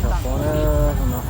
Saum pob no.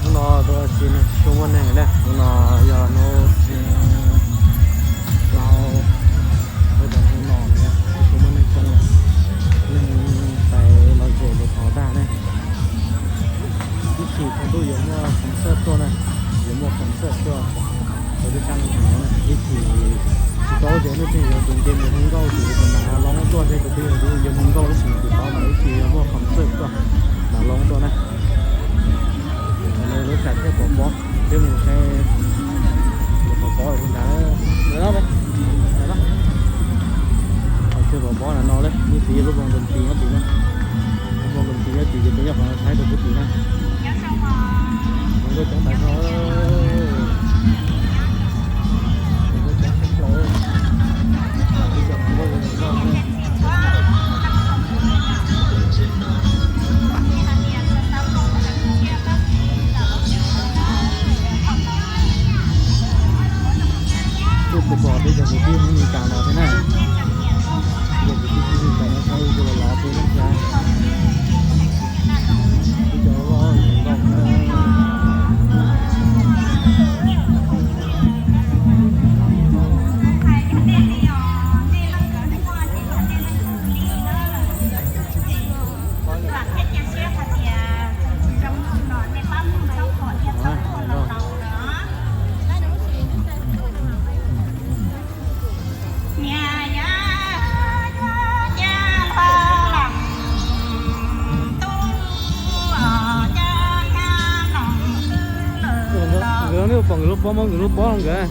Hnub no tuaj tsis, tsis tshua muaj neeg na, hnub no yog hnub plaub, hnub no tsis tshua muaj neeg coob, neeg pais lom zem lawm tag na. Ib chim tsaus ntuj yuav muaj concert tuaj na, yuav muaj concert tuaj rau lub sab no na. Ib chim tsis paub tias hnub twg yuav tus nce mus hu nkauj, tus tus nas loo tuaj thiab tus twg yuav mus nkauj, tab sis tsis paub mas ib chim yuav muaj concert tuaj, nas loo tuaj na. Lub tsam thiaj pom pob, thiab mus saib pom pob ntawd, ntawd, ntawd. Qhov chaw pom pob ntawm no lawm, lub tid lub voos ntoos tis nyob tid na. Lub voos ntoos tis nyob tid ces peb nyob qhov no saib rau pub tid na. Nkauj coob tas zog. Tuaj pom pom peb cov kwv tij Hmoob Mes Kas no thiab na. Cov kwv tij Hmoob Mes Kas no saib ua los los peb leej thiab. Peb cov loj nkauj na. Nkawd nej pom nkawd lub pob, muab nkawd lub pob rau nkawd.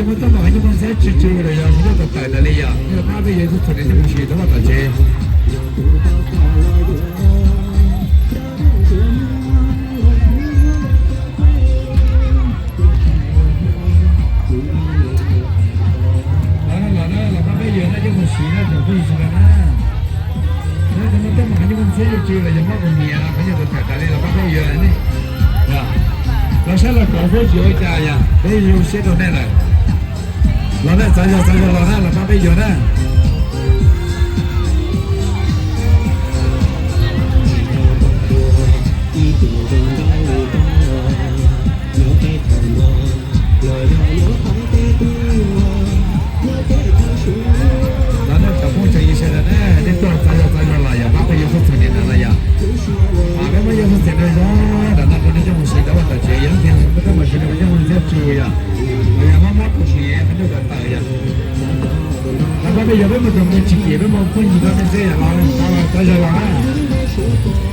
Muab toj mam qhov nyuj muaj ntxhiab tsw tsw los yog qhov nyuj tawm tawm tas li yom, nej los pab peb yuav ib tug txhuam niam coj mus siv rov qab tom tsev. Los na, los na, los pab peb yuav na, coj mus siv na, tsoom phooj ywg sawv daws na. Nyob tau muab toj mam qhov nyuj muaj ntxhiab tsw tsw los yog mob kaus hniav, qhov nyuj tawm tawm tas li los pab peb yuav ne. Los saib los kov xwb tsis ua cas yom, peb zoo siab rau nej lawm. Los na, txav zog txav zog los na, los pab peb yuav na. Los nej cov phooj ywg sawv daws na, nej tuaj txav zog txav zog los yog pab peb yuav txhuam niam ntawd los yog. Peb muab yuav txhuam niam ntawd zog ntawm no rau nej coj mus siv rov qab tom tsev, yog leej twg muaj toj mam siv rau coj mus ntxhiab tsw yom, los yog mob mob kaus hniav, qhov nyuj tawm tawm yom. Los pab peb yuav, peb mus rau mus tsis kim, peb mus phooj ywg pab peb xwb yom, los txav zog los na.